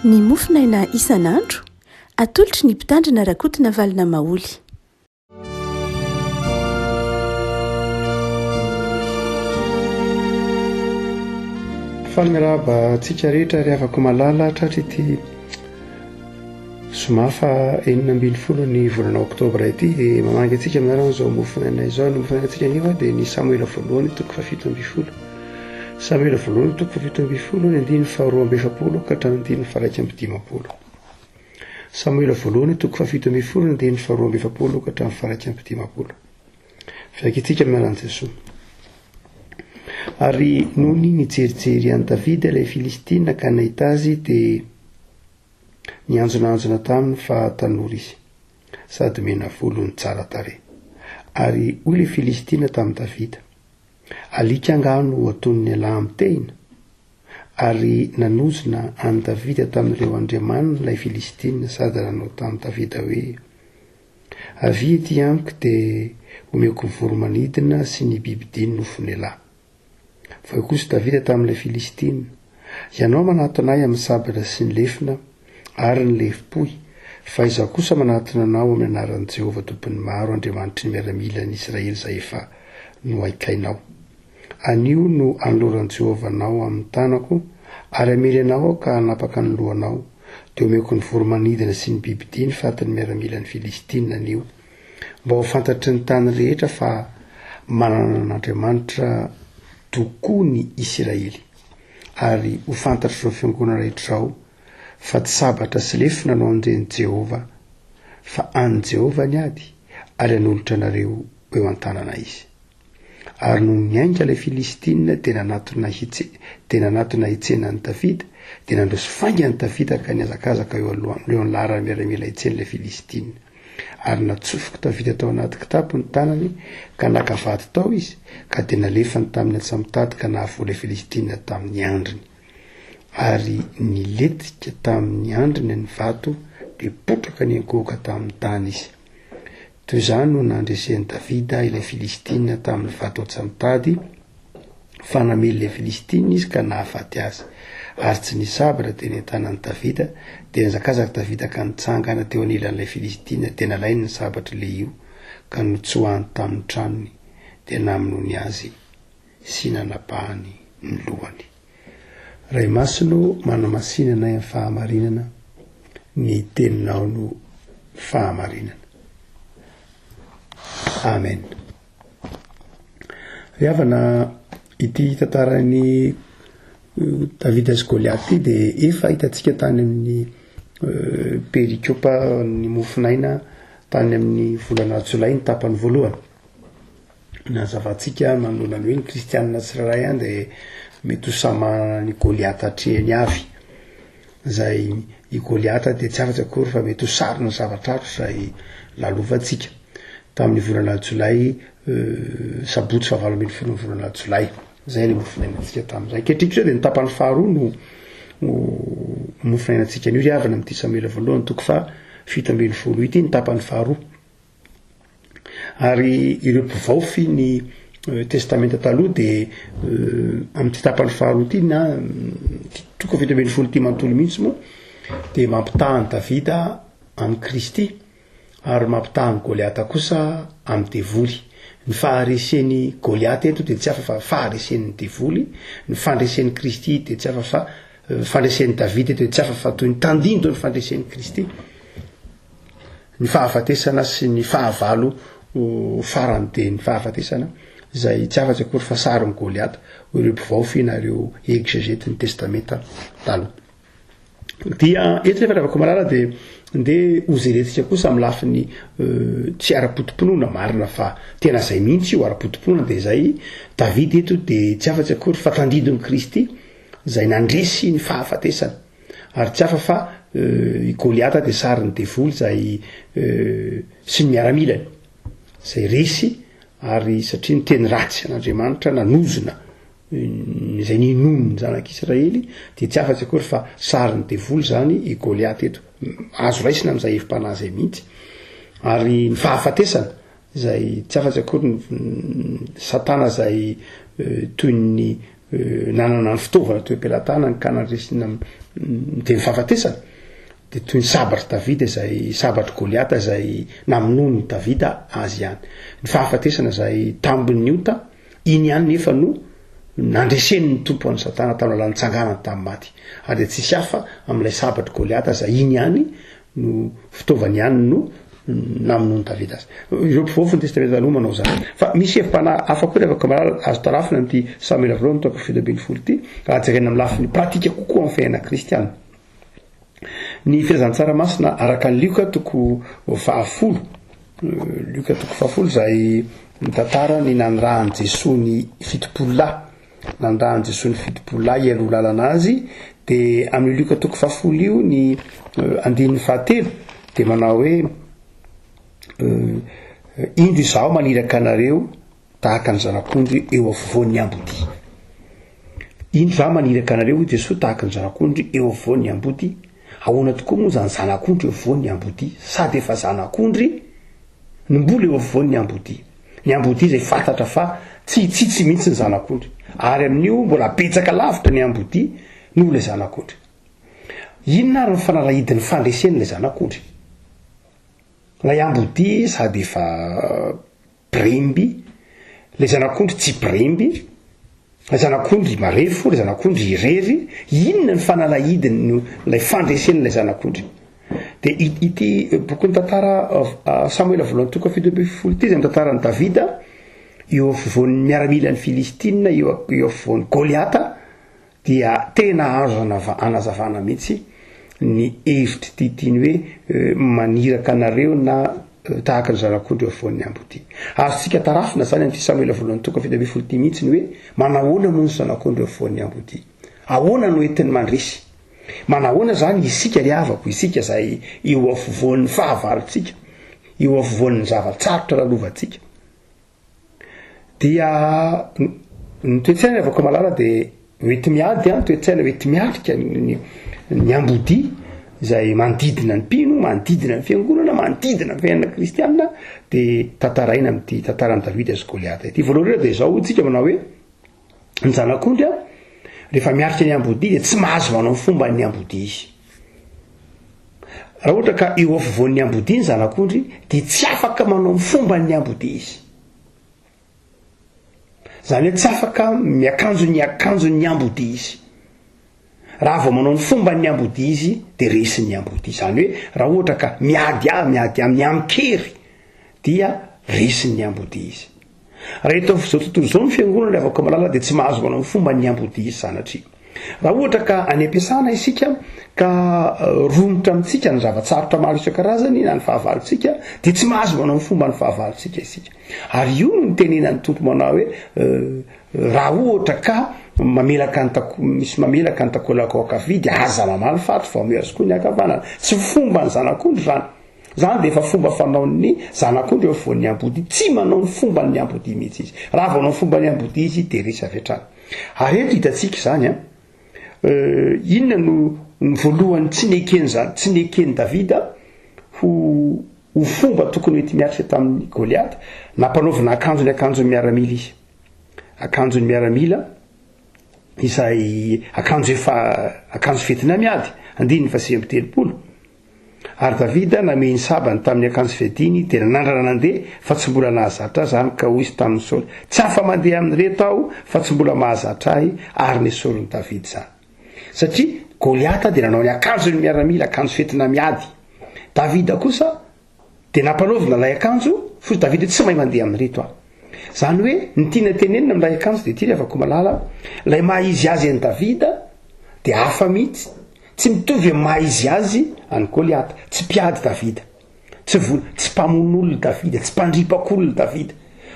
Ny mofonaina isan'andro, atolotry ny Mpitandrina Rakotonavalona Maholy. Faly miarahaba antsika rehetra ry havako malala tratry ity zoma faha 16 ny volana oktobra ity dia mamangy antsika amin'ny anaran'izao mofonaina izao. Ny mofonaina antsika anio dia ny Samoela voalohany toko faha 17. Samoela voalohany toko faha 17 ny andininy faha 42 ka hatramin'ny andininy faha 51. Samoela voalohany toko faha 17 ny andininy faha 42 ka hatramin'ny faha 51. Fiakintsika amin'ny anaran'i Jesoa. Ary nony nijerijery an'i Davida ilay Filistina ka nahita azy dia nianjonanjona taminy fa tanora izy, sady mena volo no tsara tarehy. Ary hoy ilay Filistina tamin'i Davida, Alika angaha no atonin'ialahy amin'ny tehina? Ary nanozona an'i Davida tamin'ireo andriamaniny ilay Filistina sady nanao tamin'i Davida hoe, Avia ety amiko dia homeko ny voro-manidina sy ny bibidia ny nofon'ialahy. Fa hoy kosa Davida tamin'ilay Filistina, Ianao manatona ahy amin'ny sabatra sy ny lefona ary ny lefom-pohy, fa izaho kosa manatona anao amin'ny anaran'i Jehovah Tompon'ny maro, Andriamanitry ny miaramilan'ny Israely izay efa nohaikainao. Anio no anoloran'i Jehovah anao amin'ny tanako, ary hamely anao aho ka hanapaka ny lohanao, dia omeko ny voro-manidina sy ny bibidia ny fatin'ny miaramilan'ny Filistina anio, mba ho fantatry ny tany rehetra fa manana an'Andriamanitra tokoa ny Isiraely. Ary ho fantatr'izao fiangonana rehetra izao fa tsy sabatra sy lefona no andren'i Jehovah, fa an'i Jehovah ny ady, ary hanolotra anareo ho eo an-tanana izy. Ary nony niainga ilay Filistina dia nanatona hitse, dia nanatona hitsena an'i Davida, dia nandroso faingana Davida ka nihazakazaka eo aloha, eo amin'ny laharan'ny miaramila hitsena ilay Filistina. Ary natsofok'i Davida tao anaty kitapo ny tanany ka naka vato tao izy, ka dia nalefany tamin'ny antsamotady ka nahavoa ilay Filistina tamin'ny handriny. Ary nilentika tamin'ny handriny ny vato, dia potraka niankohoka tamin'ny tany izy. Toy izany no nandresen'i Davida ilay Filistina tamin'ny vato antsamotady, fa namely ilay Filistina izy ka nahafaty azy. Ary tsy nisy sabatra teny an-tanan'i Davida, dia nihazakazaka Davida ka nitsangana teo anilan'ilay Filistina, dia nalainy ny sabatr'ilay io ka notsoahany tamin'ny tranony, dia namonoany azy sy nanapahany ny lohany. Ray Masina ô, manamasina anay amin'ny fahamarinana, ny Teninao no fahamarinana. Amen. Ry havana, ity tantaran'i eh, Davida sy Goliath ity dia efa hitantsika tany amin'ny eh, perikopa ny mofonaina tany amin'ny volana jolay ny tapany voalohany. Nazavantsika manoloana ny hoe ny kristianina tsirairay ihany dia mety ho samy manana ny Goliata atrehiny avy. Izay i Goliata dia tsy afa-tsy akory fa mety ho sarin'ny zavatra hafa izay lalovantsika. Tamin'ny volana jolay, sabotsy fahavalo ambin'ny folon'ny volana jolay. Izay ilay mofonainantsika tamin'izay. Ankehitriny kosa dia ny tapany faharoa no mofonainantsika anio ry havana amin'ity Samoela voalohany toko faha 17 ity ny tapany faharoa. Ary ireo mpivaofy ny Testamenta Taloha dia amin'ity tapany faharoa ity na ity toko 17 ity manontolo mihitsy moa dia mampitaha an'i Davida amin'i Kristy ary mampitaha an'i Goliata kosa amin'ny devoly. Ny faharesen'i Goliata eto dia tsy hafa fa faharesen'ny devoly, ny fandresen'i Kristy dia tsy hafa fa fandresen'i Davida eto dia tsy hafa fa toy ny tandindon'ny fandresen'i Kristy. Ny fahafatesana sy ny fahavalo farany dia ny fahafatesana, izay tsy afa-tsy akory fa sarin'i Goliata, hoy ireo mpivaofy na ireo exégètes ny Testamenta Taloha. Dia eto nefa Ravakomalala dia ndeha hojerentsika kosa amin'ny lafiny tsy ara-poto-pinoana, marina fa tena izay mihitsy io ara-poto-pinoana dia izay, Davida eto dia tsy afa-tsy akory fa tandindon'i Kristy izay nandresy ny fahafatesana. Ary tsy hafa fa i Goliata dia sarin'ny devoly izay sy ny miaramilany, izay resy ary satria niteny ratsy an'Andriamanitra, nanozona izay ninoan'ny zanak'Israely, dia tsy afa-tsy akory fa sarin'ny devoly izany i Goliata eto. Azo raisina amin'izay hevi-panahy izay mihitsy. Ary ny fahafatesana izay tsy afa-tsy akory ny Satana izay toy ny nanana ny fitaovana teo am-pelatanany ka nandresy dia ny fahafatesana dia toy ny sabatr'i Davida izay sabatr'i Goliata izay namonoan'i Davida azy ihany. Ny fahafatesana izay tambin'ny ota, iny ihany nefa no nandresen'ny Tompo an'i Satana tamin'ny alalan'ny nitsanganany tamin'ny maty. Ary dia tsisy hafa amin'ilay sabatr'i Goliata izay iny ihany no fitaovany ihany no namonoan'i Davida azy. Ireo mpivaofy ny Testamenta Taloha manao izany. Fa misy hevi-panahy hafa koa rehefa kamarady azo tarafina amin'ity Samoela voalohany toko 17 ity, raha jerena amin'ny lafiny pratika kokoa amin'ny fiainana kristiana. Ny Filazantsara Masina araka an'i Lioka toko fahafolo, Lioka toko fahafolo izay mitantara ny nanirahan'i Jesoa ny 70 lahy, nanirahan'i Jesoa ny 70 lahy hialoha lalana azy, dia amin'io Lioka toko fahafolo io ny andininy fahatelo dia manao hoe indro izaho maniraka anareo Tahaka ny zanak'ondry eo afovoan'ny ambodia. Indro za maniraka anareo, hoy Jesoa, tahaka ny zanak'ondry eo afovoan'ny ambodia. Ahoana tokoa moa izany zanak'ondry eo afovoan'ny ambodia? Sady efa zanak'ondry no mbola eo afovoan'ny ambodia. Ny ambodia izay fantatra fa tsy hitsitsy mihitsy ny zanak'ondry. Ary amin'io mbola betsaka lavitra ny ambodia noho ilay zanak'ondry. Inona ary ny fanalahidin'ny fandresen'ilay zanak'ondry? Ilay ambodia sady efa Mpiremby, ilay zanak'ondry tsy mpiremby, ilay zanak'ondry marefo, ilay zanak'ondry irery, inona ny fanalahidiny no ilay fandresen'ilay zanak'ondry? Dia ity bokin'ny tantara Samoela voalohany toko 17 ity izay mitantara an'i Davida eo afovoan'ny miaramilan'ny Filistina, eo eo afovoan'i Goliata, dia tena azo anazavana mihitsy ny hevitr'ity teny hoe maniraka anareo na tahaka ny zanak'ondry eo afovoan'ny ambodia. Azontsika tarafina izany amin'ity Samoela voalohany toko 17 ity mihitsy ny hoe manahoana moa ny zanak'ondry eo afovoan'ny ambodia? Ahoana no entiny mandresy? Manahoana izany isika ry havako, isika izay eo afovoan'ny fahavalontsika, eo afovoan'ny zava-tsarotra lalovantsika? Dia ny toe-tsaina ry Vakomalala dia hoenti-miady an, toe-tsaina hoenti-miatrika ny ny ambodia izay manodidina ny mpino, manodidina ny fiangonana, manodidina ny fiainana kristiana dia tantaraina amin'ity tantaran'i Davida sy Goliata ity. Voalohany indrindra dia izao hoy tsika manao hoe ny zanak'ondry an, rehefa miatrika ny ambodia dia tsy mahazo manao ny fomban'ny ambodia izy. Raha ohatra ka eo afovoan'ny ambodia ny zanak'ondry dia tsy afaka manao ny fomban'ny ambodia izy. Izany hoe tsy afaka miakanjo ny akanjon'ny ambodia izy. Raha vao manao ny fomban'ny ambodia izy dia resin'ny ambodia. Izany hoe raha ohatra ka miady ahy, miady amin'ny amin-kery dia resin'ny ambodia izy. Raha eto amin'izao tontolo izao ny fiangonana ry havako malala dia tsy mahazo manao ny fomban'ny ambodia izy sanatria. Raha ohatra ka any am-piasana isika ka romotra amintsika ny zava-tsarotra maro isan-karazany na ny fahavalontsika dia tsy mahazo manao ny fomban'ny fahavalontsika isika. Ary io no nitenenan'ny Tompo manao hoe raha ohatra ka mamelaka ny tako, misy mamelaka ny takolaka ao ankavia dia aza mamaly faty fa omeo azy koa ny ankavanana. Tsy fomban'ny zanak'ondry izany. Izany dia efa fomba fanaon'ny zanak'ondry eo afovoan'ny ambodia. Tsy manao ny fomban'ny ambodia mihitsy izy. Raha vao manao ny fomban'ny ambodia izy dia resy avy hatrany. Ary eto hitantsika izany an, inona no ny voalohany tsy nekeny izany, tsy neken'i Davida ho ho fomba tokony ho enti-miatrika tamin'i Goliata. Nampanaovina akanjo ny akanjon'ny miaramila izy. Akanjon'ny miaramila izay akanjo efa akanjo fentina miady, andininy faha-39. Ary Davida namehy ny sabany tamin'ny akanjo fiadiany, dia nanandrana nandeha, fa tsy mbola nahazatra azy izany, ka hoy izy tamin'i Saoly, Tsy afa-mandeha amin'ireto aho, fa tsy mbola mahazatra ahy, ary nesorin'i Davida izany. Satria Goliata dia nanao ny akanjon'ny miaramila, akanjo fentina miady. Davida kosa dia nampanaovina ilay akanjo, fony Davida hoe, Tsy mahay mandeha amin'ireto aho. Izany hoe, ny tiana tenenina amin'ilay akanjo dia ity ry havako malala, ilay maha izy azy an'i Davida dia hafa mihitsy, Tsy mitovy amin'ny maha izy azy an'i Goliata. Tsy mpiady Davida. Tsy vola, tsy mpamono olona Davida, tsy mpandripaka olona Davida.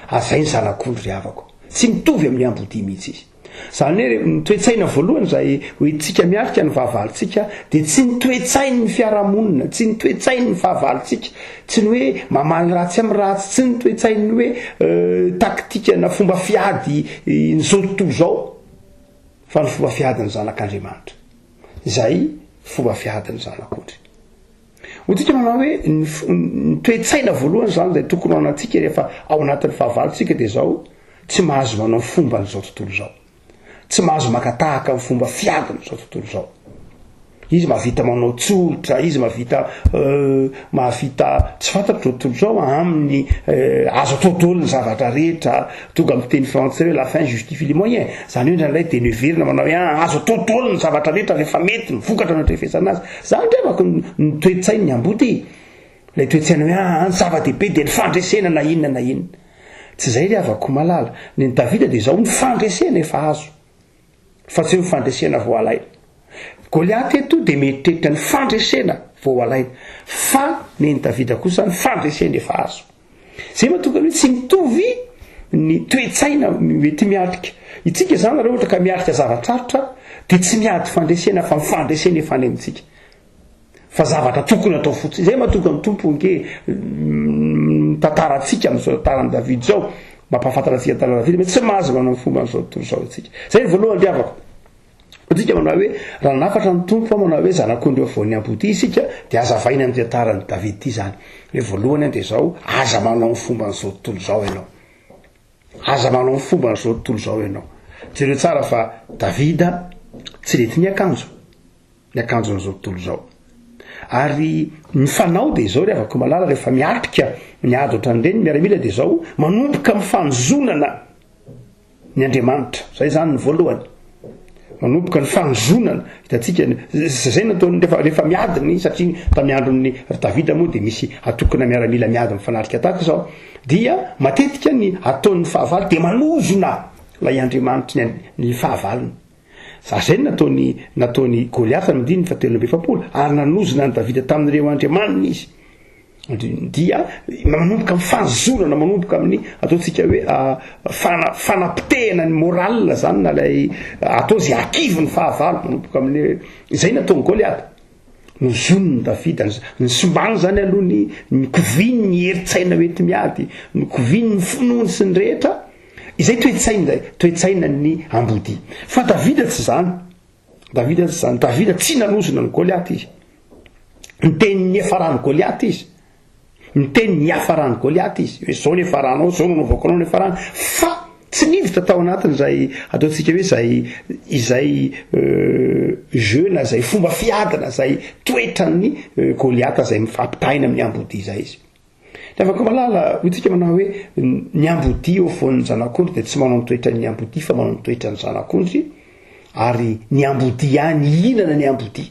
Ary izay ny zanak'ondry ry havako. Tsy mitovy amin'ny ambodia mihitsy izy. Izany hoe ny toe-tsaina voalohany izay hoentintsika miarika ny fahavalontsika dia tsy ny toe-tsain'ny fiarahamonina, tsy ny toe-tsain'ny fahavalontsika, tsy ny hoe mamaly ratsy amin'ny ratsy, tsy ny toe-tsain'ny hoe taktika na fomba fiady n'izao tontolo izao. Fa ny fomba fiadin'ny zanak'Andriamanitra. Izay fomba fiadin'ny zanak'ondry. Ho tsika manao hoe ny toe-tsaina voalohany izany izay tokony ho anantsika rehefa ao anatin'ny fahavalontsika dia izao, tsy mahazo manao ny fomban'izao tontolo izao. Tsy mahazo maka tahaka ny fomba fiadin'izao tontolo izao. Izy mahavita manao tsolotra, izy mahavita mahavita tsy fantatro zao tontolo zao aminy azo atao daholo ny zavatra rehetra, tonga amin'ny teny frantsay hoe la fin justifie les moyens, zany hoe indraindray dia noheverina manao hoe ah azo atao daholo ny zavatra rehetra rehefa mety ny vokatra no andrefesana azy, zany ndray manko ny toe-tsain'ny ambodia, ilay toe-tsaina hoe ah ny zava-dehibe dia ny fandresena na inona na inona, tsy izay ry havako malala, ny an'i Davida dia izao ny fandresena efa azo. Fa tsy hoe ny fandresena vao alaina. Goliata eto dia mieritreritra ny fandresena vao alaina, fa nen'i Davida kosa ny fandresena efa azo. Izay mahatonga ny hoe tsy mitovy ny toe-tsaina mety miatrika. Itsika izany raha ohatra ka miatrika zava-tsarotra dia tsy miady fandresena fa ny fandresena efa any amintsika. Fa zavatra tokony atao fotsiny. Izay mahatonga ny Tompo ange mitantara antsika amin'izao tantaran'i Davida izao, mampahafantatra antsika ny tantaran'i Davida, hoe tsy mahazo manao ny fomban'izao tontolo izao isika. Izay ny voalohany ry havako. Antsika manao hoe raha nanafatra ny Tompo manao hoe zanak'ondry eo afovoan'ny ambodia isika, dia hazavaina amin'ny tantaran'i Davida ity izany. Hoe voalohany dia izao, aza manao ny fomban'izao tontolo izao ianao. Aza manao ny fomban'izao tontolo izao ianao. Jereo tsara fa Davida tsy nety niakanjo. ny akanjon'izao tontolo izao. Ary ny fanao dia izao ry havako malala, rehefa miatrika ny ady ohatran'ireny ny miaramila dia izao, manomboka amin'ny fanozonana ny Andriamanitra. Izay izany ny voalohany. Manomboka ny fanozonana. Hitantsika, izay no ataony rehefa, rehefa miady ny, satria tamin'ny andron'ny ry Davida moa dia misy atokona miaramila miady mifanatrika tahaka izao. Dia matetika ny ataon'ny fahavalo dia manozona ilay Andriamanitry ny, ny fahavalony. Izay no nataon'i nataon'i Goliata ny andininy fahatelo amby efapolo, ary nanozona an'i Davida tamin'ireo andriamaniny izy. Dia manomboka amin'ny fanozonana, manomboka amin'ny ataontsika hoe fana, fanapotehana ny moral zany na ilay atao izay hakivy ny fahavalo, manomboka amin'ny hoe izay nataon'i Goliata. Nozoniny Davida, nisimbany zany aloha ny nikoviny ny herin-tsaina hoenti-miady, nikoviny ny finoany sy ny rehetra. Izay toe-tsaina izay, toe-tsainan'ny ambodia. Fa Davida tsy izany. Davida tsy izany. Davida tsy nanozona an'i Goliata izy. Niteny ny niafaran'i Goliata izy. Niteny ny niafaran'i Goliata izy. Hoe izao ny niafaranao, izao no nanaovako anao ny niafarany. Fa tsy niditra tao anatin'izay ataontsika hoe izay izay jeu na izay fomba fiadina, izay toetran'ny Goliata izay mifampitaina amin'ny ambodia izay izy. Ny afaka mahalala, hoy tsika manao hoe ny ambodia eo afovoan'ny zanak'ondry dia tsy manao ny toetran'ny ambodia fa manao ny toetran'ny zanak'ondry, ary ny ambodia ihany hihinana ny ambodia.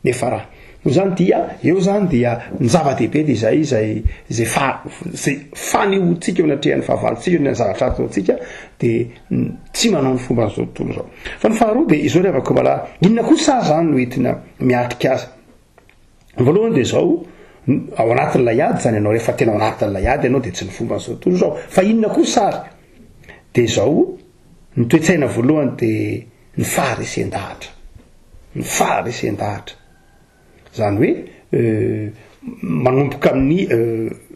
Nefa raha noho izany dia eo izany dia ny zava-dehibe dia izay izay izay fa izay fanehoantsika eo anatrehan'ny fahavalontsika ny zavatra ataontsika dia tsy manao ny fomban'izao tontolo izao. Fa ny faharoa dia izao ry havako malala, inona kosa izany no entina miatrika azy? Ny voalohany dia izao, ao anatin'ilay ady izany ianao, rehefa tena ao anatin'ilay ady ianao dia tsy ny fomban'izao tontolo izao. Fa inona kosa ary? Dia izao, ny toe-tsaina voalohany dia ny faharesen-dahatra. Ny faharesen-dahatra. Izany hoe, manomboka amin'ny,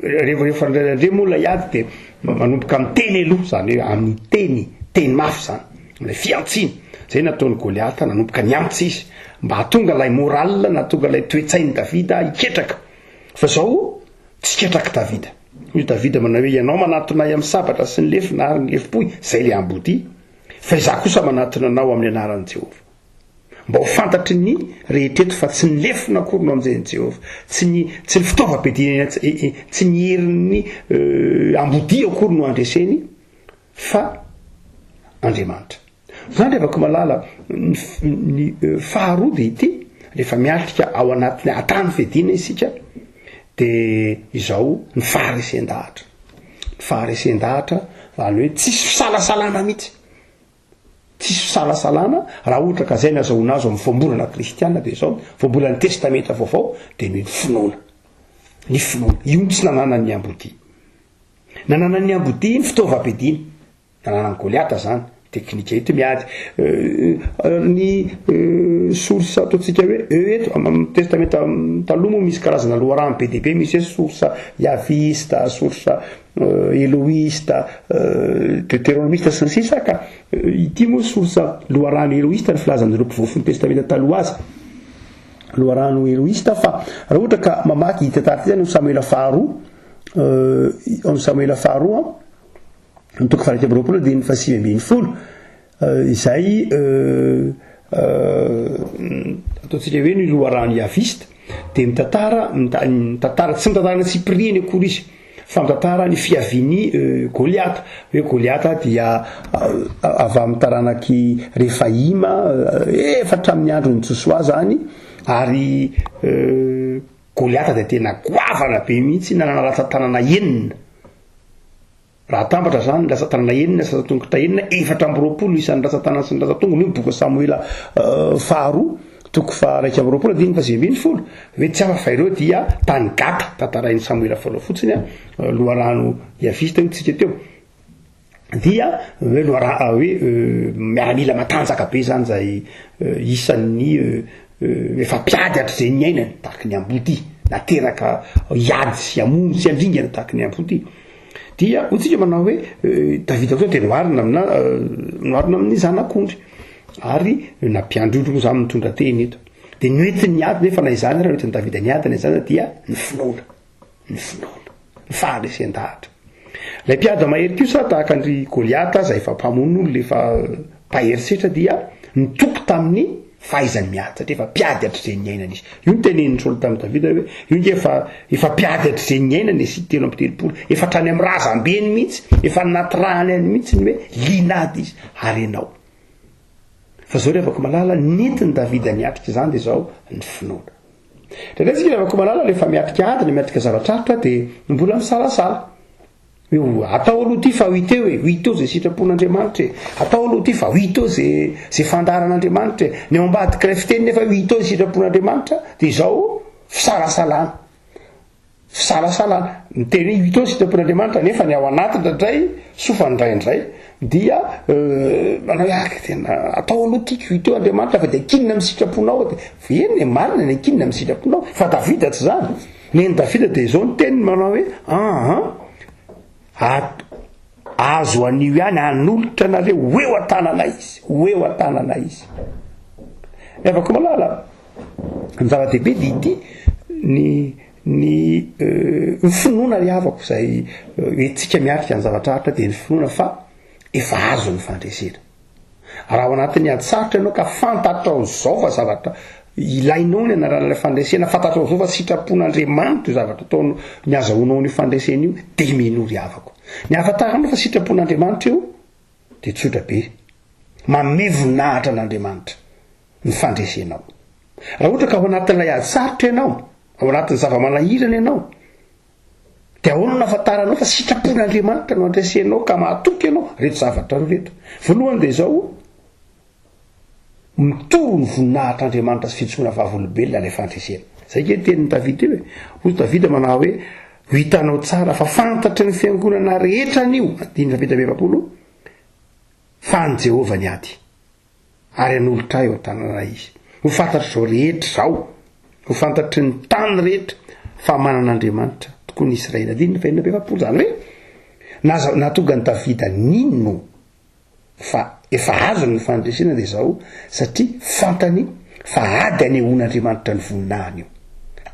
rehefa rehefa indray moa ilay ady dia manomboka amin'ny teny aloha, izany hoe amin'ny teny, teny mafy izany. Ilay fihantsiana. Izay nataon'i Goliata, nanomboka niantsy izy, mba hahatonga ilay moral, nahatonga ilay toe-tsain'i Davida hiketraka. Fa izao, tsy ketrak'i Davida. Hoy Davida manao hoe, Ianao manatona ahy amin'ny sabatra sy ny lefona ary ny lefom-pohy, izay ilay ambodia, fa izaho kosa manatona anao amin'ny anaran'i Jehovah. Mba ho fantatry ny rehetra eto fa tsy ny lefona akory no anjehin'i Jehovah, tsy ny, tsy ny fitaovam-piadiana, tsy ny herin'ny ambodia akory no andreseny, Fa Andriamanitra. Izany ry havako malala, ny faharoa dia ity, rehefa miatrika ao anatin'ny atany fiadiana isika, dia izao ny faharesen-dahatra. Ny faharesen-dahatra, izany hoe tsisy fisalasalana mihitsy. Tsisy fisalasalana, raha ohatra ka izay ny azahoana azy ao amin'ny voambolana kristiana dia izao, voambolan'ny testamenta vaovao dia ny finoana. Ny finoana. Io no tsy nananan'ny ambodia. Nananan'ny ambodia ny fitaovam-piadiana. Nananan'i Goliata izany, teknika eto miady. Ny source ataontsika hoe E eto, amin'ny testamenta taloha moa misy karazana loharano be dia be, misy hoe source yavista, source eloista, deuteronomista sy ny sisa ka ity moa source loharano eloista ny filazan'ireo mpivoafon'ny testamenta taloha azy. Loharano eloista fa raha ohatra ka mamaky ity tantara ity zany Samoela faharoa Ao amin'ny Samoela faharoa, ny toko faha-21 andininy faha-19, izay. ataontsika hoe ny loharano Yavista dia mitantara mitantara tsy mitantara ny antsipiriany akory izy fa mitantara ny fiavian'i Goliata hoe Goliata dia avy amin'ny taranak'i Refaima efa hatramin'ny andron'i Josoa zany ary Goliata dia tena goavana be mihitsy nanana ratsan-tanana enina. Raha atambatra izany, ny ratsan-tanana enina sy ratsan-tongotra enina, 24 isan'ny ratsan-tanana sy ny ratsan-tongony, hoy ny bokin'i Samoela faharoa, toko faha-21, andininy faha-19, hoe tsy hafa fa ireo dia tany Gata, tantarain'i Samoela faharoa fotsiny, loharano Iavista hoy tsika teo, dia hoe loharano, hoe miaramila matanjaka be izany izay isan'ny efa mpiady hatrizay niainany, tahaky ny ambodia, nateraka hiady sy hamono sy handringana tahaky ny ambodia. Dia hoy tsika manao hoe Davida kosa dia noharina amina noharina amin'ny zanak'ondry ary nampiandry ondry moa zany mitondra teny eto. Dia noentiny niady nefa na izany ary noentin'i Davida niady na izany dia ny finoana, ny finoana, ny faharesen-dahatra. Ilay mpiady mahery kosa tahaka an-dry Goliata izay efa mpamono olona efa mpahery setra dia nitoky tamin'ny fahaizany miady satria efa mpiady hatrizay niainana izy. Io no tenenin'i Saoly tamin'i Davida hoe io nge efa efa mpiady hatrizay niainana izy 33, efa hatrany amin'ny razambeny mihitsy, efa natirahany any mihitsy ny hoe liana ady izy ary ianao. Fa zao ry havako malala, nentin'i Davida niatrika izany dia izao ny finoana. Indraindray isika ry havako malala rehefa miatrika ady na miatrika zava-tsarotra dia mbola misalasala. Io, atao aloha ity fa ho hita eo e, ho hita eo izay sitrapon'Andriamanitra e, atao aloha ity fa ho hita eo izay izay fandaharan'Andriamanitra e, ny ao ambadik'ilay fiteny nefa ho hita eo izay sitrapon'Andriamanitra, dia izao fisalasalana, fisalasalana, miteny hoe ho hita eo ny sitrapon'Andriamanitra nefa ny ao anaty indraindray, soa fa indraindray dia manao hoe ah tena atao aloha ity ko hita eo Andriamanitra fa dia ankinina amin'ny sitraponao aho, dia eny e, marina ny ankinina amin'ny sitraponao, fa Davida tsy izany. Nen'i Davida dia izao ny teniny manao hoe, Aa, at, azo anio ihany hanolotra anareo ho eo an-tananay izy, ho eo an-tananay izy. Ry havako malala, ny zava-dehibe dia ity, ny, ny, ny finoana ry havako izay entintsika miatrika ny zavatra hafa dia ny finoana fa efa azo ny fandresena. Raha ao anatin'ny ady sarotra ianao ka fantatrao izao fa zavatra ilainao ny anarana ilay fandresena, fantatrao izao fa sitrapon'Andriamanitra io zavatra ataonao, ny azahoanao an'io fandresena io, dia minoa ry havako. Ny ahafantaranao fa sitrapon'Andriamanitra io dia tsotra be. Manome voninahitra an'Andriamanitra ny fandresenao. Raha ohatra ka ao anatin'ilay ady sarotra ianao, ao anatin'ny zava-manahirana ianao, Dia ahoana no ahafantaranao fa sitrapon'Andriamanitra no andresenao ka mahatoky ianao? Ireto zavatra ireto. Voalohany dia izao, mitory ny voninahitr'Andriamanitra sy fijoroana vavolombelona ilay fandresena. Izay ange ny tenin'i Davida io e. Hoy Davida manao hoe, ho hitanao tsara fa fantatry ny fiangonana rehetra anio, andininy faha-47, fa an'i Jehovah ny ady. ary hanolotra ahy eo an-tanana Izy. Ho fantatr'izao rehetra izao, ho fantatry ny tany rehetra fa manana Andriamanitra tokoa ny Israely. Andininy faha-46, izany hoe naza- nahatonga an'i Davida nino fa efa azony ny fandresena dia izao, satria fantany fa ady anehoan'Andriamanitra ny voninahiny io.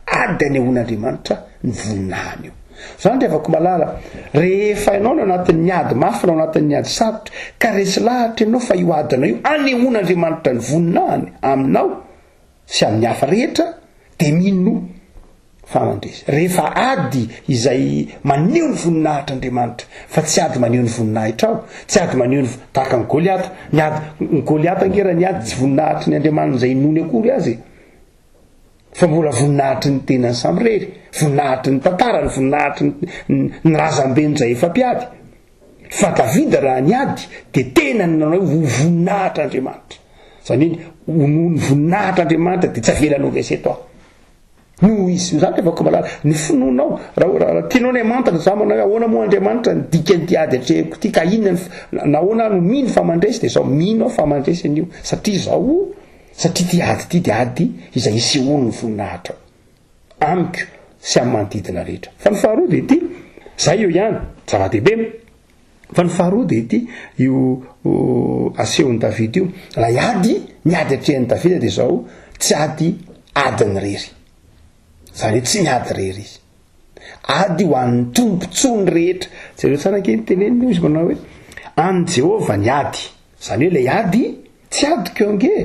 Ady anehoan'Andriamanitra ny voninahiny io. Zany ry havako malala, rehefa ianao no anatin'ny ady mafy na ao anatin'ny ady sarotra, ka resy lahatra ianao fa io adinao io anehoan'Andriamanitra ny voninahiny aminao sy amin'ny hafa rehetra, dia minoa fa mandresy. Rehefa ady izay maneho ny voninahitr'Andriamanitra, fa tsy ady maneho ny voninahitrao, tsy ady maneho ny, tahaka an'i Goliata, ny ady, ny Goliata ange raha niady tsy voninahitry ny Andriamaniny izay inoany akory aza e. Fa mbola voninahitry ny tenany samirery, voninahitry ny tantarany, voninahitry ny ny razambeny izay efa mpiady. Fa Davida raha niady dia tena ny nanao hoe ho voninahitra Andriamanitra. Izany hoe ho noho ny voninahitra Andriamanitra dia tsy avelanao resy eto aho. Noho izy, izany rehefa komalala, ny finoanao, raha raha tianao ny hamantatra za manao hoe ahoana moa Andriamanitra ny dikan'ity ady atrehiko ity ka inona ny nahoana aho no mino fa mandresy dia izao mino aho fa mandresy an'io satria izao Satria ity ady ity dia ady izay isehoan'ny voninahitra amiko sy amin'ny manodidina rehetra. Fa ny faharoa dia ity, zay eo ihany, zava-dehibe. Fa ny faharoa dia ity, io asehon'i Davida io, ilay ady, ny ady atrehin'i Davida dia izao, tsy ady adiny irery. Izany hoe tsy miady irery izy. Ady ho an'ny tombontsoany rehetra. Jereo tsara ange ny teneniny, hoy izy manao hoe, an'i Jehovah ny ady. Izany hoe ilay ady, tsy adiko ange.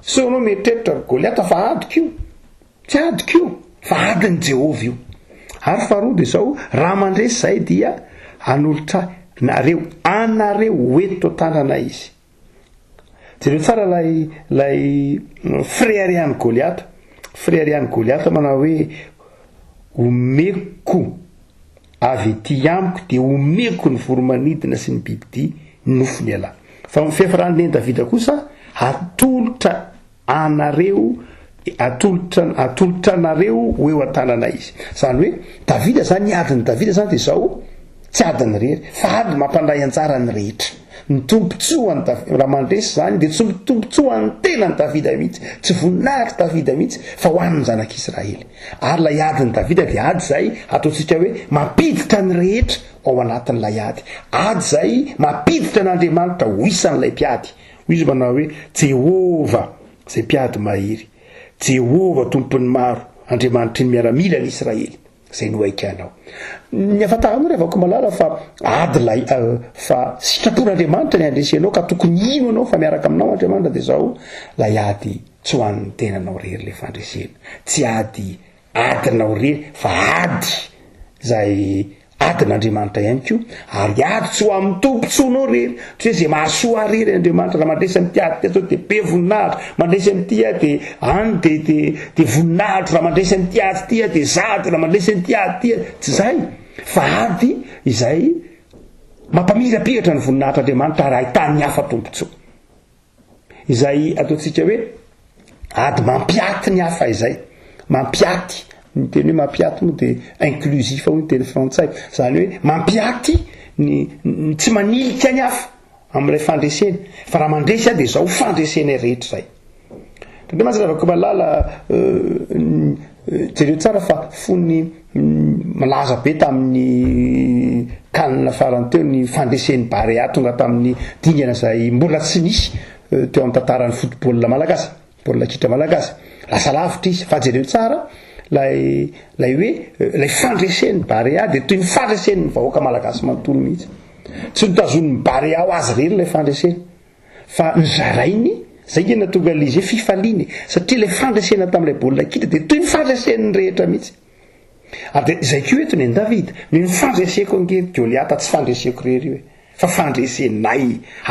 Sao ianao mieritreritra ry Goliata fa adiko io. Tsy adiko io, fa adin'i Jehovah io. Ary faharoa dia izao, raha mandresy izahay dia hanolotra nareo, anareo ho eto an-tanana izy. Jereo tsara ilay, ilay fireharehan'i Goliata. Fireharehan'i Goliata manao hoe, omeko avy ety amiko dia omeko ny voromanidina sy ny bibidia ny nofony ialahy. Fa ny fiafaran'i Neny Davida kosa, hatolotra anareo atolotra atolotra anareo ho eo an-tanana izy. Izany hoe Davida zany, ny adin'i Davida zany dia izao, tsy adiny irery, fa ady mampandray anjara ny rehetra. Ny tombontsoan'i Davida, raha mandresy izany dia tsy tombontsoan'ny tenan'i Davida mihitsy, tsy voninahitr'i Davida mihitsy, fa ho an'ny zanak'Israely. Ary ilay adin'i Davida dia ady izay ataontsika hoe mampiditra ny rehetra ao anatin'ilay ady. Ady izay mampiditra an'Andriamanitra ho isan'ilay mpiady. Hoy izy manao hoe, Jehovah, izay mpiady mahery, Jehovah, Tompon'ny maro, Andriamanitry ny miaramilan'i Israely, izay nohaikanao. Ny ahafantaranao ry havako malala fa ady ilay, fa sitrapon'Andriamanitra ny handresy anao ka tokony hino anao fa miaraka aminao Andriamanitra dia izao, ilay ady tsy ho an'ny tenanao irery ilay fandresena, tsy ady Adinao re fa ady izay adin'Andriamanitra ihany koa, ary ady tsy ho amin'ny tombontsoanao irery, tsy hoe izay mahasoa ahy irery Andriamanitra, raha mandresy amin'ity ady ity aho zao dia be voninahitra, mandresy amin'ity aho dia any dia dia dia voninahitro, raha mandresy amin'ity ady ity aho dia zato, raha mandresy amin'ity ady ity aho, tsy izay fa ady izay mampamirapiratra ny voninahitr'Andriamanitra ary ahitan'ny hafa tombontsoa. Izay ataontsika hoe ady mampiaty ny hafa izay. Mampiaty, ny teny hoe mampiaty moa dia inclusif hoy ny teny frantsay. Izany hoe mampiaty ny, ny tsy manilika ny hafa amin'ilay fandresena. Fa raha mandresy aho dia izao fandresenay rehetra izay. Tandremo mantsy Ravakomalala, jereo tsara fa fony malaza be tamin'ny CAN farany teo ny fandresen'ny Barea tonga tamin'ny dingana izay mbola tsy nisy teo amin'ny tantaran'ny football malagasy, baolina kitra malagasy. Lasa lavitra izy fa jereo tsara lay lay hoe lay fandresen'ny Barea dia toy ny fandresen'ny vahoaka malagasy manontolo mihitsy. Tsy notazonin'ny Barea ho azy irery ilay fandresena. Fa nozarainy, zay nge nahatonga an'ilay izy hoe fifaliana e, satria ilay fandresena tamin'ilay baolina kitra dia toy ny fandresen'ny rehetra mihitsy. Ary dia izay koa eto ny an'i Davida, ny hoe ny fandreseko ange ry Goliata tsy fandreseko irery io e, fa fandresenay,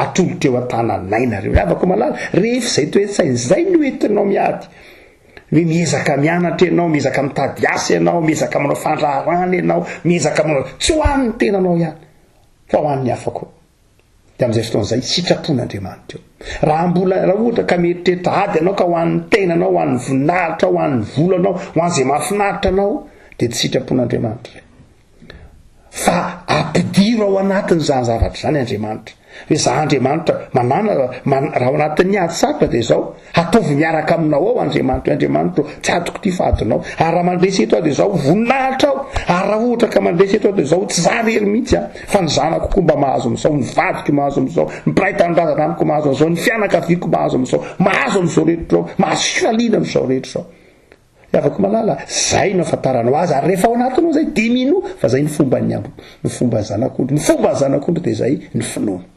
atolotra eo an-tananay nareo. Ry havako malala, rehefa izay toe-tsaina izay no entinao miady, hoe miezaka mianatra ianao, miezaka mitady asa ianao, miezaka manao fandraharahana ianao, miezaka manao, tsy ho an'ny tenanao ihany, fa ho an'ny hafa koa. Dia amin'izay fotoana izay, sitrapon'Andriamanitra io. Raha mbola, raha ohatra ka mieritreritra ady ianao ka ho an'ny tenanao, ho an'ny voninahitrao, ho an'ny volanao, ho an'izay mahafinaritra anao, dia tsy sitrapon'Andriamanitra izay. Fa ampidiro ao anatin'izany zavatra izany Andriamanitra. Hoe za Andriamanitra, manana, man, raha ao anatin'ny ady sarotra dia izao, Ataovy miaraka aminao ao Andriamanitra, Andriamanitra ô, tsy adiko ity fa adinao. Ary raha mandresy eto aho dia izao, voninahitra aho. Ary raha ohatra ka mandresy eto aho dia izao, tsy za irery mihitsy an, fa ny zanako koa mba mahazo amin'izao, ny vadiko mahazo amin'izao, ny mpiray tanindrazana amiko mahazo an'izao, ny fianakaviako mahazo amin'izao, mahazo amin'izao rehetra izao, mahazo fifaliana amin'izao rehetra izao. Ry havako malala, zay no ahafantaranao azy, ary rehefa ao anatinao zay dia minoa fa zay ny fomban'ny ambo, ny fomban'ny zanak'ondry, ny fomban'ny zanak'ondry dia zay ny finoana.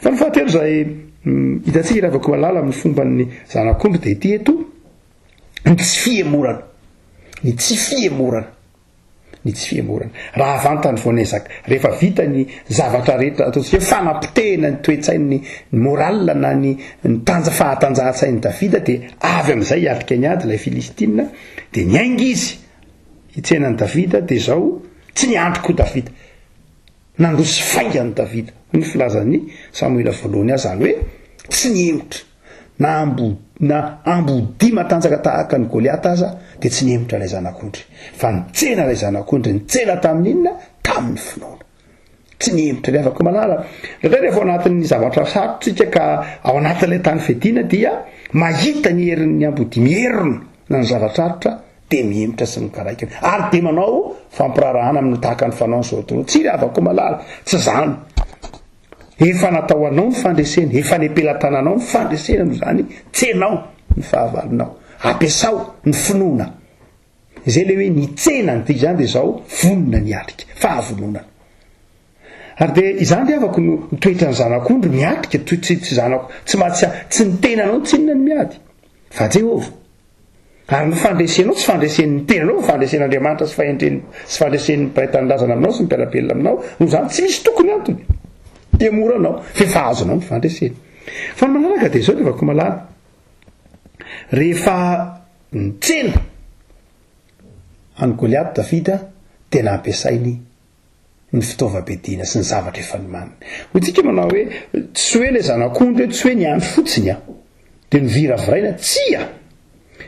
Fa ny fahatelo zay hitantsika ry havako malala amin'ny fomban'ny zanak'ondry dia ity eto, ny tsy fihemorana, ny tsy fihemorana. Ny tsy fihemorana. Raha vantany vao niezaka, rehefa vita ny zavatra rehetra, ataontsika hoe fanapotehina ny toe-tsain'ny ny moral na ny ny tanja fahatanjahan-tsain'i Davida dia avy amin'izay hiatrika ny ady ilay Filistina, dia niainga izy hitsena an'i Davida, dia izao, tsy niandry koa Davida. Nandroso faingana Davida, hoy ny filazan'i Samoela voalohany azy, izany hoe tsy nihemotra. Na ambo na ambodia matanjaka tahaka an'i Goliata aza dia tsy nihemotra ilay zanak'ondry, fa nitsena ilay zanak'ondry, nitsena tamin'ny inona? Tamin'ny finoana. Tsy nihemotra. Ry havako malala, indraindray rehefa ao anatin'ny zavatra sarotra isika ka ao anatin'ilay tany fiadiana dia mahita ny herin'ny ambodia mierona na ny zava-tsarotra dia mihemotra sy mikaraikana ary dia manao fampiraharahana amin'ny tahaka ny fanaony izao tontolo. Tsia ry havako malala, tsy izany. Efa natao anao ny fandresena, efa any am-pelatananao ny fandresena noho izany tsenao ny fahavalonao. Ampiasao ny finoana. Izay ilay hoe nitsena ny dikan'izany dia izao, vonona ny hiatrika, fahavononana. Ary dia izany ry havako no toetran'ny zanak'ondry miatrika, toy tsy tsy zanako, tsy mahatsiaro, tsy ny tenanao tsinona no miady. Fa Jehovah. Ary ny fandresenao tsy fandresen'ny tenanao fa fandresen'Andriamanitra sy fahendreny sy fandresen'ny mpiray tanindrazana aminao sy ny mpiara-belona aminao. Noho izany tsy misy tokony antony hiemoranao fa efa azonao ny fandresena. Fa ny manaraka dia izao ry Vakomalala. Rehefa nitsena an'i Goliath Davida dia nampiasainy ny fitaovam-piadiana sy ny zavatra efa nomaniny. Hoy tsika manao hoe, tsy hoe ilay zanak'ondry hoe, tsy hoe niandry fotsiny an, dia noviraviraina, tsia!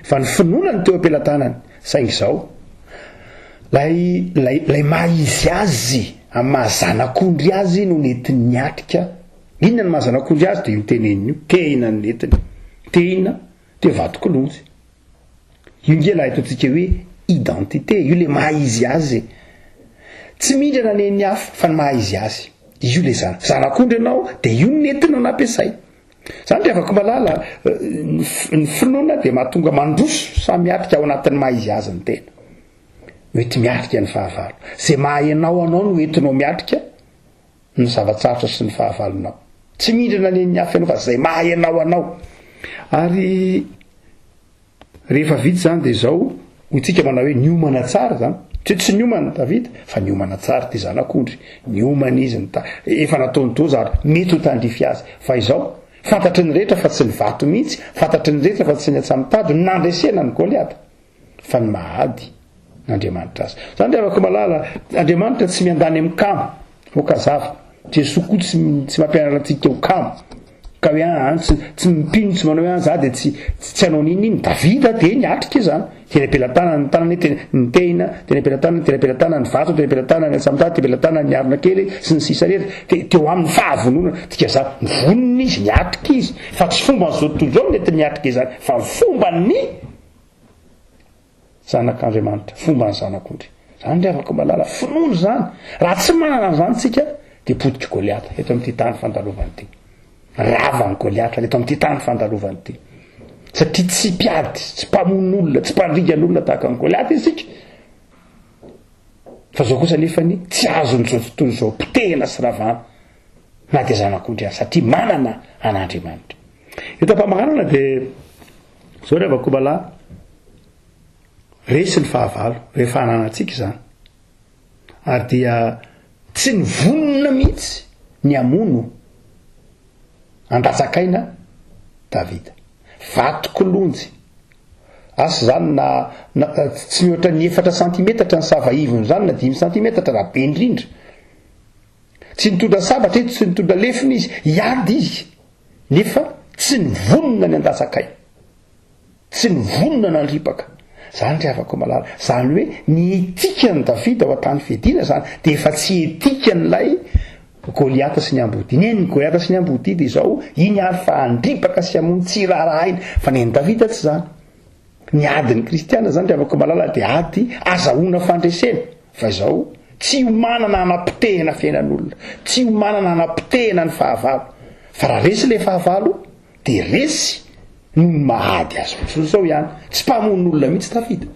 Fa ny finoana no teo am-pelatanany. Saingy izao, ilay, ilay, ilay maha izy azy, amin'ny maha zanak'ondry azy no nentiny niatrika. Inona no maha zanak'ondry azy? Dia io teneniny io, tehina no nentiny. Tehina, dia vatokilonjy. Io nge ilay ataontsika hoe identité, io le maha izy azy e. Tsy mindrana nen'ny hafa fa ny maha izy azy. Io le zana. Zanak'ondry ianao dia io no nentinao nampiasaina. Zany ry havako malala, ny finoana dia mahatonga mandroso samy miatrika ao anatin'ny maha izy azy ny tena. Mety miatrika ny fahavalo. Izay maha ianao anao no entinao miatrika ny zava-tsarotra sy ny fahavalonao. Tsy mindrana nen'ny hafa ianao fa izay maha ianao anao. Ary Rehefa vita izany dia izao, hoy tsika manao hoe niomana tsara izany. Tsy hoe tsy niomana Davida, fa niomana tsara ity zanak'ondry. Niomana izy, nita-, efa nataony doza ary mety ho tandrify azy. Fa izao, fantatry ny rehetra fa tsy ny vato mihitsy, fantatry ny rehetra fa tsy ny antsamitady no nandresena an'i Goliata, fa ny maha-ady Andriamanitra azy. Izany ry havako malala, Andriamanitra tsy miandany amin'ny kamo, hoakazava. Jesoa koa tsy tsy mampianatra antsika ho kamo. Ka hoe an, tsy tsy mpino tsy manao hoe an za dia tsy tsy hanao n'inon'inona. Davida dia niatrika izany. Teny am-pelatanana ny tanany, teny ny tehina, teny am-pelatanana, teny am-pelatanana ny vato, teny am-pelatanana ny antsamitady, teny am-pelatanana ny harona kely sy ny sisa rehetra. Te teo aminy fahavononana. Dika izany, nivonona izy, niatrika izy. Fa tsy fomban'izao tontolo izao no nentiny niatrika izany, fa ny fomban'ny Zanak'Andriamanitra, fomban'ny Zanak'ondry. Izany ry havako malala, finoana izany. Raha tsy manana an'izany tsika, dia potik'i Goliata eto amin'ity tany fandalovana ity. Ravan'i Goliata eto amin'ity tany fandalovana ity. Satria tsy mpiady, tsy mpamono olona, tsy mpandringana olona tahaka an'i Goliata isika. Fa izao kosa nefany, tsy azon'izao tontolo izao potehina sy ravana na dia zanak'ondry aza, satria manana an'Andriamanitra. Eto am-pamaranana dia Zao ry havako malala, resy ny fahavalo rehefa ananantsika izany. Ary dia tsy nivonona mihitsy ny hamono andatsakaina Davida. Vato kilonjy. Asa izany na, na tsy mihoatra ny efatra santimetatra ny sava ivony izany na dimy santimetatra raha be indrindra. Tsy nitondra sabatra izy, tsy nitondra lefona izy, hiady izy. Nefa tsy nivonona ny handatsakay, tsy nivonona nandripaka. Zany ry havako malala, zany hoe ny etikan'i Davida ao an-tany fiadiana zany dia efa tsy etikan'ilay Goliata sy ny ambodia. Ny an'i Goliata sy ny ambodia dia izao, iny ary fa handripaka sy hamono tsy raharahaina, fa ny an'i Davida tsy zany. Ny adin'ny kristiana zany ry havako malala dia ady azahoana fandresena, fa izao tsy iomanana hanapotehina fiainan'olona, tsy iomanana hanapotehina ny fahavalo, fa raha resy le fahavalo dia resy noho ny maha ady azy fotsiny izao ihany, tsy mpamono olona mihitsy Davida,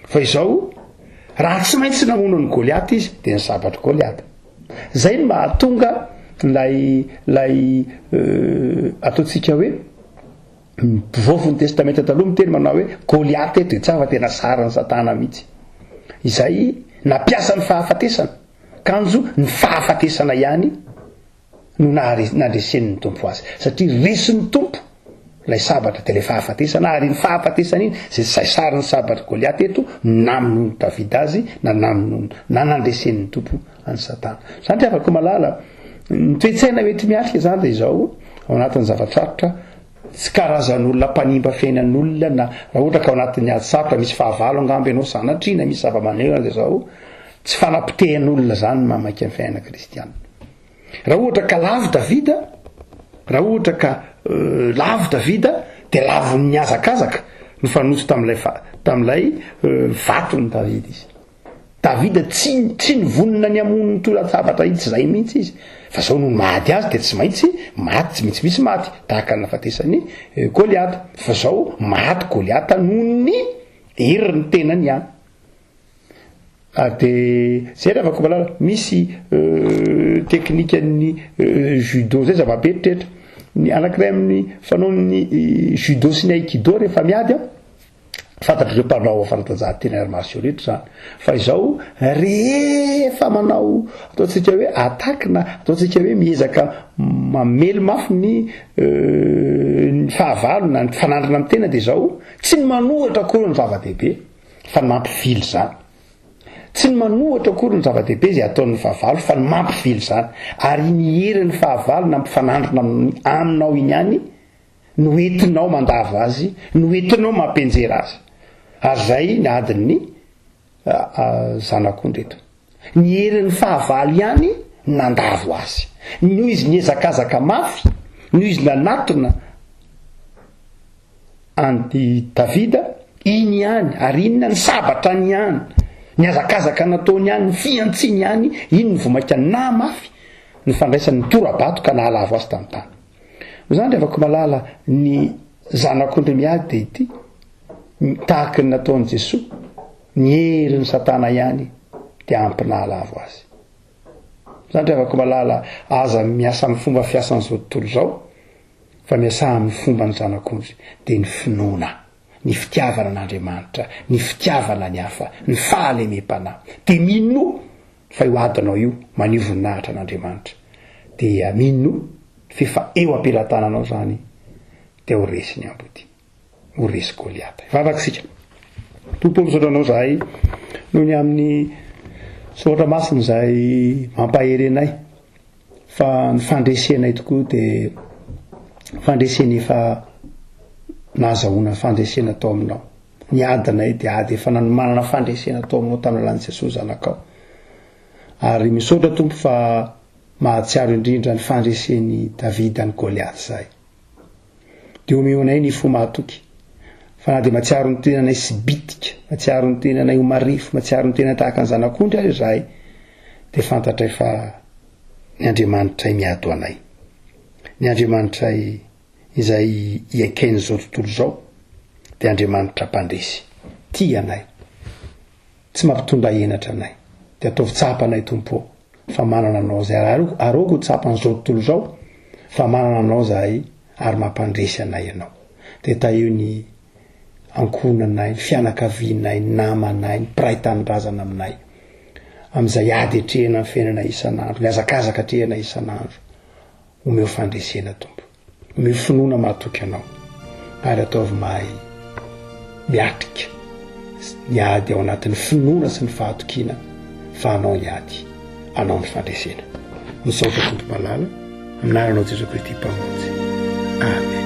fa izao raha tsy maintsy namono an'i Goliata izy dia ny sabatr'i Goliata. Zay no mahatonga ilay ilay ataontsika hoe. Ny mpivaofy ny Testamenta Taloha miteny manao hoe Goliata eto dia tsy hafa tena sarin'i Satana mihitsy. Izay nampiasa ny fahafatesana, kanjo ny fahafatesana ihany no nandresen'ny Tompo azy. Satria resin'ny Tompo ilay sabatra dia ilay fahafatesana, ary iny fahafatesana iny izay izay sarin'ny sabatr'i Goliata eto no namonoan'i Davida azy na namonoany na nandresen'ny Tompo an'i Satana. Izany ry havako malala, ny toe-tsaina mety miatrika izany dia izao, ao anatin'ny zava-tsarotra, tsy karazan'olona mpanimba fiainan'olona na raha ohatra ka ao anatin'ny ady sarotra misy fahavalo angamba ianao sanatria na misy zava-manahirana dia izao, tsy fanapotehan'olona izany ny mamaika ny fiainana kristiana. Raha ohatra ka lavo Davida, raha ohatra ka lavo Davida dia lavon'ny hazakazaka nifanojo tamin'ilay tamin'ilay vaton'i Davida izy. Davida tsy tsy nivonona ny hamono ny tolan-tsabatra iny, tsy izay mihitsy izy. Fa zao nony maha-ady azy dia tsy maintsy maty, tsy maintsy misy maty, tahaka ny nahafatesan'i Goliata. Fa zao maty Goliata noho ny herin'ny tenany ihany. Ary dia zay ry havako malala, misy teknikan'ny judo zay zava-be eritreretra. Ny anankiray amin'ny fanaon'ny judo sy ny aikido rehefa miady an, fantatr'ireo mpanao fanatanjahantena arts martiaux rehetra izany, fa izao rehefa manao ataontsika hoe attaque na ataontsika hoe miezaka mamely mafy ny ny fahavalo na ny mpifanandrina amin'ny tena dia izao, tsy ny manohitra akory no zava-dehibe fa ny mampivily izany. Tsy ny manohitra akory no zava-dehibe izay ataon'ny fahavalo fa ny mampivily izany. Ary iny herin'ny fahavalo na mpifanandrina aminao iny ihany no entinao mandavo azy, no entinao mampianjera azy. Ary izay ny adin'ny zanak'ondry eto. Ny herin'ny fahavalo ihany no nandavo azy. Noho izy nihazakazaka mafy, noho izy nanatona an'i Davida, iny ihany, ary inona ny sabatrany ihany, ny hazakazaka nataony ihany, ny fihantsiany ihany, iny no vao mainka nahamafy ny fandraisany ny tora-bato ka nahalavo azy tamin'ny tany. Noho izany, ry havako malala, ny zanak'ondry miady dia ity, tahaka ny nataon'i Jesoa, ny herin'i Satana ihany dia ampy nahalavo azy. Izany, ry havako malala, aza miasa amin'ny fomba fiasan'izao tontolo izao, Fa miasà amin'ny fomban'ny Zanak'ondry, dia ny finoana, ny fitiavana an'Andriamanitra, ny fitiavana ny hafa, ny fahalemem-panahy. Dia minoa fa io adinao io maneho voninahitra an'Andriamanitra. Dia minoa f'efa eo am-pelatananao izany, dia ho resy ny ambodia. Ho resy Goliata. Hivavaka isika. Tompo ô, misaotra Anao izahay noho ny amin'ny soratra masina izay mampahery anay fa ny fandresenay tokoa dia fandresena efa nahazahoana fandresena tao aminao. Ny adinay dia ady efa nanomanana fandresena tao aminao tamin'ny alalan'i Jesosy Zanakao. Ary misaotra Tompo fa mahatsiaro indrindra ny fandresen'i Davida an'i Goliath izahay. Dia omeo anay ny fo mahatoky, fa na dia mahatsiaro ny tenanay sy bitika, mahatsiaro ny tenanay ho marefo, mahatsiaro ny tena tahaka ny zanak'ondry aza izahay, dia fantatray fa ny Andriamanitray miady ho anay. Ny Andriamanitray izay iaken'izao tontolo izao dia Andriamanitra mpandresy, tia anay, tsy mampitondra henatra anay. Dia ataovy tsapanay Tompo ô, fa manana Anao izahay, ary aroako ho tsapan'izao tontolo izao fa manana Anao izahay ary mampandresy anay Ianao. Dia tahio ny ankohonanay, ny fianakavianay, ny namanay, ny mpiray tanindrazana aminay, amin'izay ady atrehina amin'ny fiainana isan'andro, ny hazakazaka atrehina isan'andro. Omeo fandresena Tompo. Omeo finoana mahatoky Anao ary ataovy mahay miatrika ny ady ao anatin'ny finoana sy ny fahatokiana fa Anao ny ady, Anao ny fandresena. Misaotra Tompo malala, amin'ny anaranao Jesoa Kristy Mpamonjy. Amen.